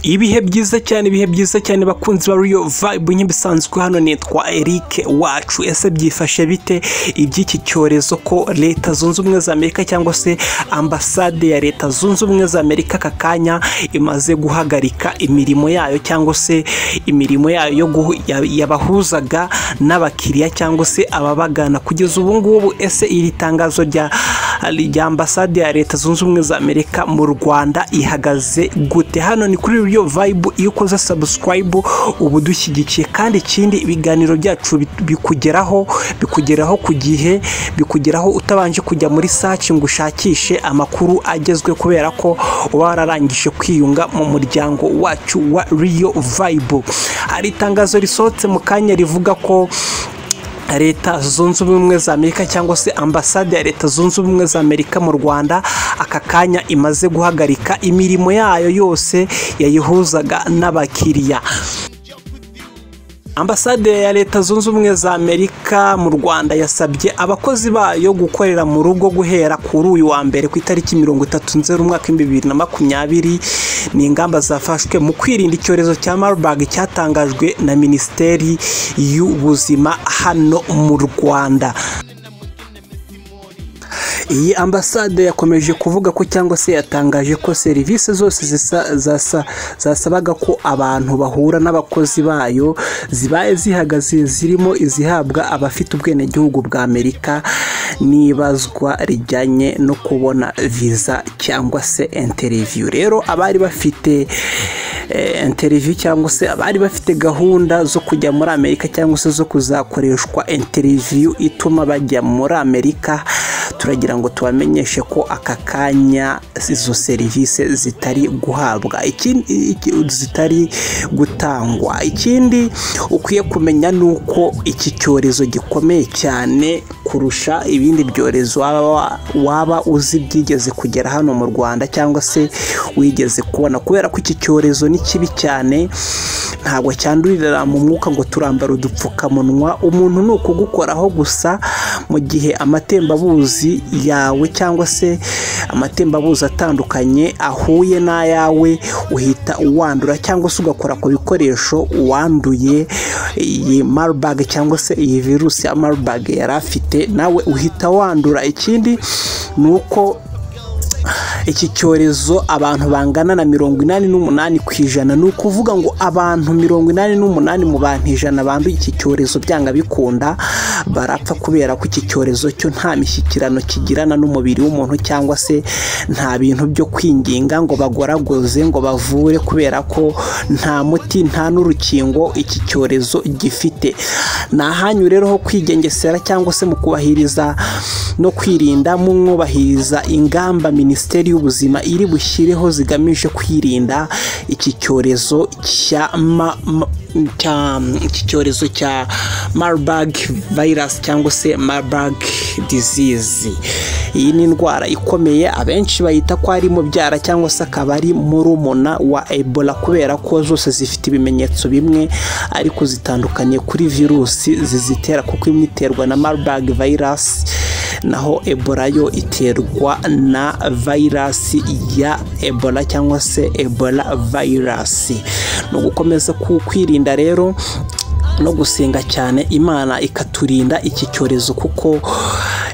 Ibihe byiza cyane, ibihe byiza cyane bakunzi ba Real Vibe, nk'ibisanzwe hano nitwa Eric Wacu. Ese byifashe bite iby'iki cyorezo ko Leta Zunze Ubumwe za Amerika cyangwa se ambasade ya Leta Zunze Ubumwe za Amerika aka kanya imaze guhagarika imirimo yayo cyangwa se imirimo yayo yabahuzaga n'abakiriya cyangwa se ababagana kugeza ubu ngubu? Ese iri tangazo rya ambasade ya Leta Zunze Ubumwe za Amerika mu Rwanda ihagaze gute? Hano ni kuri Real Vibe, iyo ukoze subscribe ubu dushyigikiye, kandi ikindi ibiganiro byacu bikugeraho ku gihe, bikugeraho utabanje kujya muri search ngo ushakishe amakuru agezwe, kubera ko uba wararangije kwiyunga mu muryango wacu wa Real Vibe. Hari itangazo risohotse mu kanya rivuga ko Leta Zunze Ubumwe za Amerika cyangwa se ambasade ya Leta Zunze Ubumwe za Amerika mu Rwanda aka kanya imaze guhagarika imirimo yayo yose yayihuzaga n'abakiriya. Ambasade ya Leta Zunze Ubumwe za Amerika mu Rwanda yasabye abakozi bayo gukorera mu rugo guhera kuri uyu wa mbere ku itariki 30 Nzeri umwaka 2020. Ni ingamba zafashwe mu kwirinda icyorezo cya Marburg cyatangajwe na Minisiteri y'Ubuzima hano mu Rwanda. Iyi ambasade yakomeje kuvuga ko cyangwa se yatangaje ko serivisi zose zasabaga ko abantu bahura n'abakozi bayo zibaye zihagaze, zirimo izihabwa abafite ubwenegihugu bwa Amerika n'ibazwa rijyanye no kubona visa cyangwa se interview. Rero abari bafite interview cyangwa se abari bafite gahunda zo kujya muri Amerika cyangwa se zo kuzakoreshwa interview ituma bajya muri Amerika, turagira ngo tubamenyeshe ko aka kanya izo serivisi zitari guhabwa, zitari gutangwa. Ikindi ukwiye kumenya ni uko iki cyorezo gikomeye cyane kurusha ibindi byorezo waba uzi byigeze kugera hano mu Rwanda cyangwa se wigeze kubona, kubera ko iki cyorezo ni kibi cyane, ntabwo cyandurira mu mwuka ngo turambara udupfukamunwa. Umuntu ni ukugukoraho gusa mu gihe amatembabuzi yawe cyangwa se amatembabuzi atandukanye ahuye n'ayawe uhita wandura, cyangwa se ugakora ku bikoresho wanduye iyi Marburg cyangwa se iyi virusi ya Marburg yari afite, nawe uhita wandura. Ikindi ni uko iki cyorezo abantu bangana na 88%, ni ukuvuga ngo abantu 88 mu bantu 100 banduye iki cyorezo byanga bikunda barapfa, kubera ko iki cyorezo cyo nta mishyikirano kigirana n'umubiri w'umuntu cyangwa se nta bintu byo kwinginga ngo bagoragoze ngo bavure, kubera ko nta muti nta n'urukingo iki cyorezo gifite. Ni ahanyu rero ho kwigengesera cyangwa se mu kubahiriza no kwirinda, mwubahiriza ingamba Minisiteri y'Ubuzima iri bushyireho zigamije kwirinda iki cyorezo cya Marburg virus cyangwa se Marburg disease. Iyi ni indwara ikomeye, abenshi bayita ko ari mubyara cyangwa se akaba ari murumuna wa Ebola, kubera ko zose zifite ibimenyetso bimwe ariko zitandukanye kuri virusi zizitera, kuko imwe iterwa na Marburg virus naho Ebola yo iterwa na virus ya Ebola cyangwa se Ebola virus. No gukomeza kwirinda rero no gusenga cyane Imana ikaturinda iki cyorezo, kuko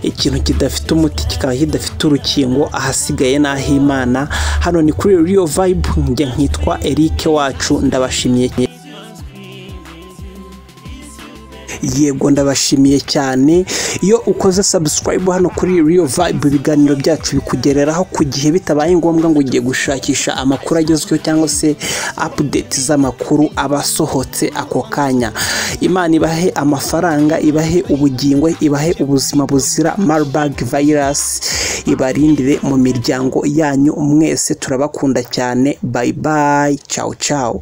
ikintu kidafite umuti kikaba kidafite urukingo, ahasigaye n'aho Imana. Hano ni kuri Real Vibe, njye nkitwa Eric Wacu, ndabashimiye. Yego, ndabashimiye cyane. Iyo ukoze subscribe hano kuri Real Vibe, ibiganiro byacu bikugereraho ku gihe, bitabaye ngombwa ngo ugiye gushakisha amakuru agezweho cyangwa se update z'amakuru abasohotse ako kanya. Imana ibahe amafaranga, ibahe ubugingo, ibahe ubuzima buzira Marburg virus, ibarindire mu miryango yanyu mwese. Turabakunda cyane. Bye bye, ciao ciao.